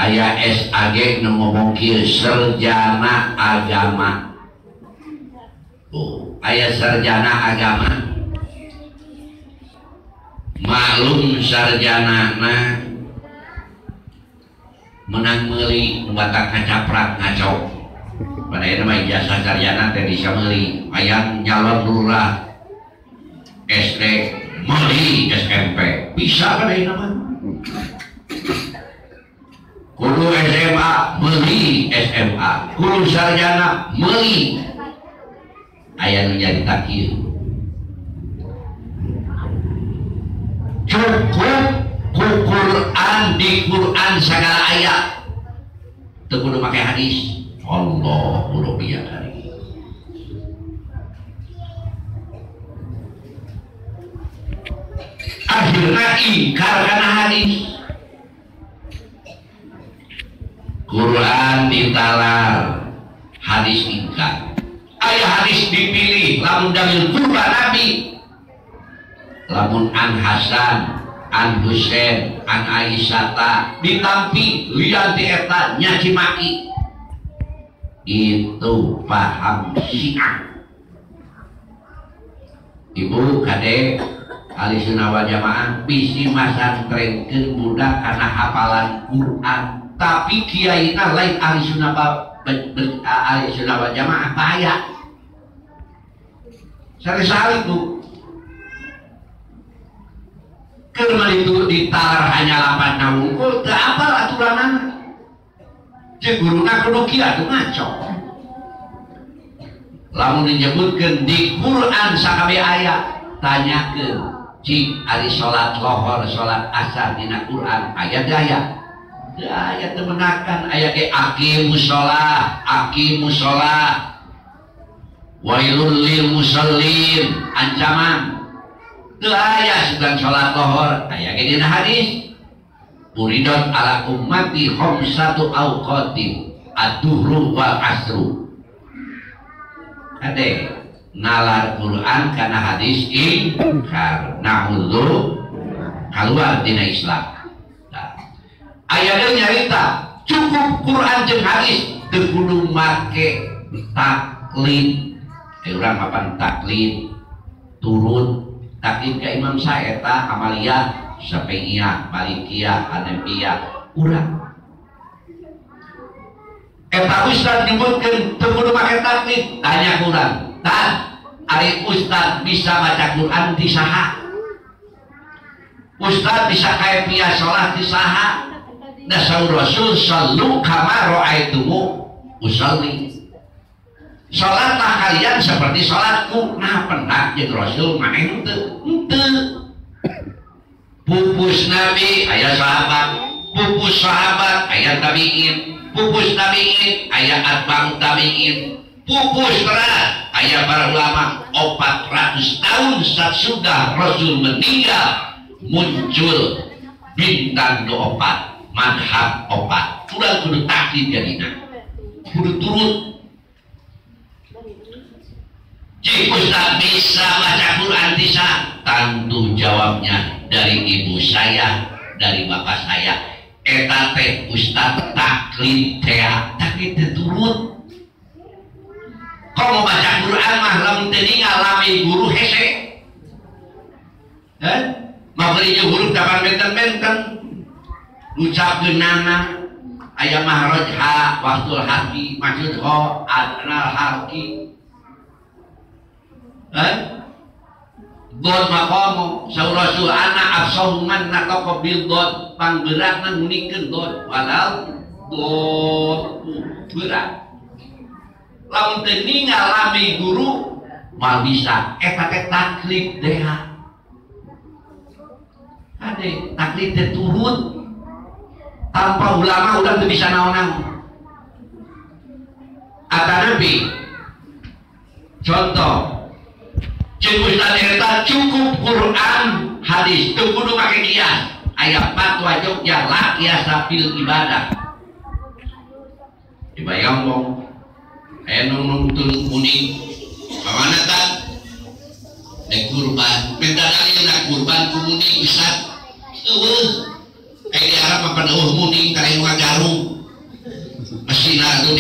Aya SAG nu ngomong kieu sarjana agama. Oh, aya sarjana agama. Maklum sarjanana menang meuli batak ngacaprak ngaco. Pada ieu mah ijazah sarjana teh bisa meuli. Aya nyalon lurah SD meuli SMP. Bisa pada ieu mah. Kudu SMA meuli SMA, kudu sarjana meuli. Aya nu nyarita kieu. Cukup ku Quran di Quran segala ayat. Teu kudu make hadis. Allahu Rabbi karim. Akhirna ingkar kana hadis. Quran ditalar, hadis ingkar. Ayah hadis dipilih, lamun dalil kurban Nabi, lamun an Hasan, an Husain, an Aisyata ditampi lian ti eta nyaci maki. Itu paham Syiah. Ibu kade ahli sunnah wal jamaah bisi masantrenkeun budak kana hafalan Quran, tapi kiaina lain ahli sunnah wal jamaah bahaya. Sari-sari bu. Keur itu ditalar hanya lapan wungkul teu apal aturanana. Jeung guruna kudu kieu atuh ngaco. Lamun dinyebutkeun di Quran sakabeh aya, tanyakeun cik ari salat lohor, salat asar dina Quran aya teu aya? Teu aya teu menakan aya ge aqimus shalah, aqimus shalah. Wailul lil musallin, ancaman. Teu aya sedang salat lohor, aya ge dina hadis. Uridot ala ummati khamsatu awqatin, ad-duhru wal asru. Kade nalar Quran kana hadis ingkar, na'udzu keluar dina Islam. Nah, aya deui nyarita cukup Quran jeung hadis teu kudu make taklid. Urang mapan taklid turut taklid ka Imam saeta amaliyah Syafi'iyah, Malikiyah, Hanafiyah urang. Eta ustad nyebutkeun teu kudu make taklid, tanya urang, "Tan, ari ustad bisa baca Quran ti saha? Ustad bisa kaifiah salat ti saha?" Da saur Rasul sallu kama ra'aitumu usalli. Salatlah kalian seperti salatku. Nah, pendak jeung Rasul maneh henteu? Henteu. Pupus Nabi aya sahabat, pupus sahabat aya tabi'in, pupus tabi'in aya atba'ut tabi'in, pupus teras aya para ulama. 400 tahun sesudah Rasul meninggal muncul bintang do opat, madhab opat. Urang kudu taklid jadina, kudu turut. Jika Ustaz bisa baca Quran bisa, tentu jawabnya dari ibu saya, dari bapak saya. Eta teh Ustaz taklid teh, taklid teh turut. Kalau baca Quran mah lamun teu ngalami guru hese. Heh? Mah beli huruf kapan benten-benten. Ngucapkeunana aya mahraj ha, wastul haki, maksud ho, adnal haki. Dod maqamu saur Rasul ana afsahu man nataqa bil dod, panggerakna ngunikeun dod padahal dod berat. Lamun teu ngalami guru moal bisa eta teh taklid teh. Ade taklid teh turut tanpa ulama udah teu bisa naon-naon. Atanapi contoh jeung ustaz eta cukup Quran hadis teu kudu make kias. Aya fatwa Jogja la kiasa fil ibadah. Dibayang mong aya nu nungtun kuning pamana tan dek kurban minta dalil na kurban ku muning ustaz eueuh aya di Arab mah eueuh muning ka aya ngagarung. atuh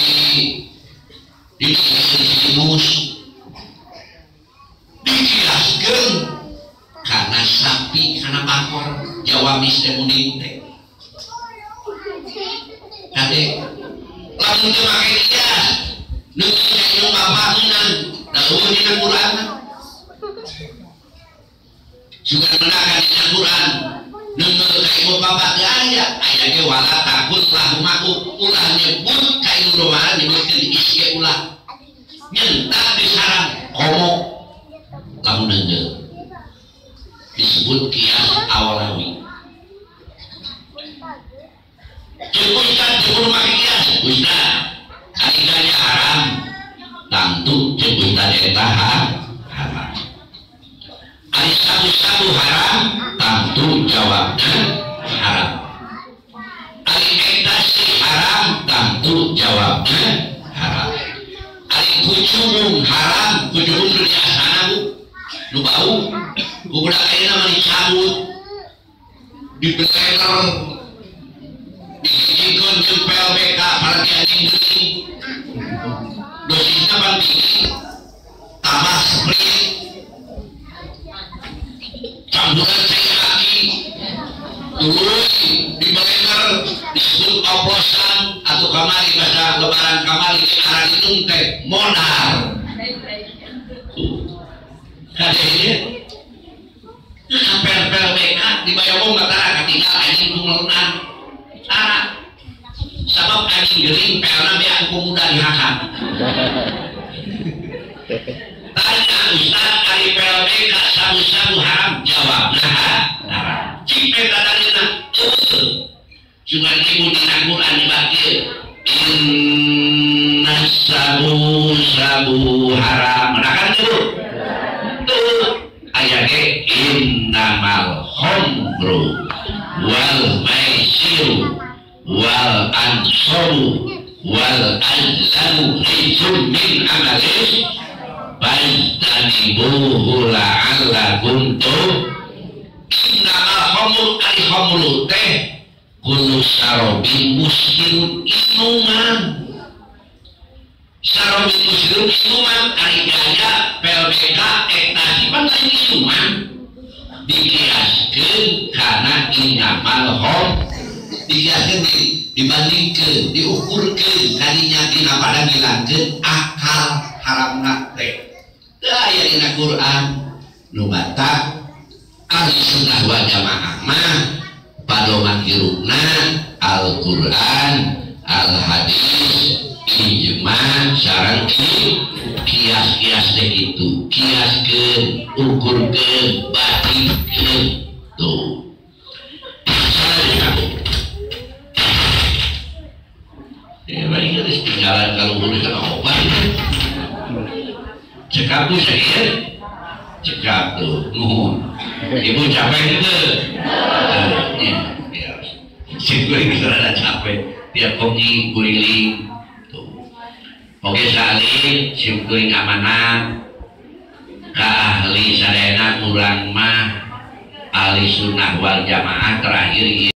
di mus dikiaskeun kana sapi kana bakor jawamis teh munding teh kade lamun teu make kias nu nu bapak meunang da eueuh dina Quran juga meunang dina Quran nu ka ibu bapak teu aya aya ge wala takut lahuma ulah nyebut ka ibu domba nyebutkeun ieu ulah nyentak di sarang komo lamun deungeun disebut kias awalawi. Cek ustad kudu make kias ustad kaidahnya haram tangtu cek ustad eta haram. Ari sabu-sabu haram tangtu jawabna haram. Ari ekstasi haram tangtu jawabna haram. Ari kucumung haram kucumung nu diasana bu nu bau ku budak ayeuna mah dicabut dibeleler dijikeun jeung PLBK parti anjing geuning dosisna pan tinggi tambah sprint campuran cai aki tuluy dibeleler disebut oplosan atau kamari bahasa lebaran kamari aran indung teh modal kadehnya PLBK dibayar mah tara katinggal anjing ku melenang tara sabab anjing gering pelna beak ku pemuda dihakan. Tanya ustaz ari PLBK sabu-sabu haram jawabna haram. Cik eta dalilna eueuh sugan ibu dina Quran dibaca inna sabu-sabu haram nah kan tuh tuh aya ge innamal khamru wal maisiru wal ansabu wal azlamu rijsun min amalis fajtanibuhu la'allakum tuh. Innamal khamru ari khamru teh kullu syarabin muskirun inuman sarobin muskirun inuman ari ganja PLBK ekstasi pan lain inuman dikiaskeun kana innamal khamr dikiaskeun dibandingkeun diukurkeun kadinya dina pada ngilangkeun akal haramna teh teu aya dina Quran nu batak ahli sunnah wal jamaah mah padoman hirupna Al-Quran, Al-Hadis, ijma, sareng kias-kias teh kitu, kiaskeun, ukurkeun, bandingkeun tuh. Ya baik geus tinggalan kalau urusan obat. Cekap tuh saya, cekap tuh, nuhun. Ibu capek gitu. Ya, ya. Si kuring rada capek tiap kongi kuriling tuh. Oke salin si kuring amanah ka ahli sadayana urang mah ahli sunnah wal jamaah terakhir.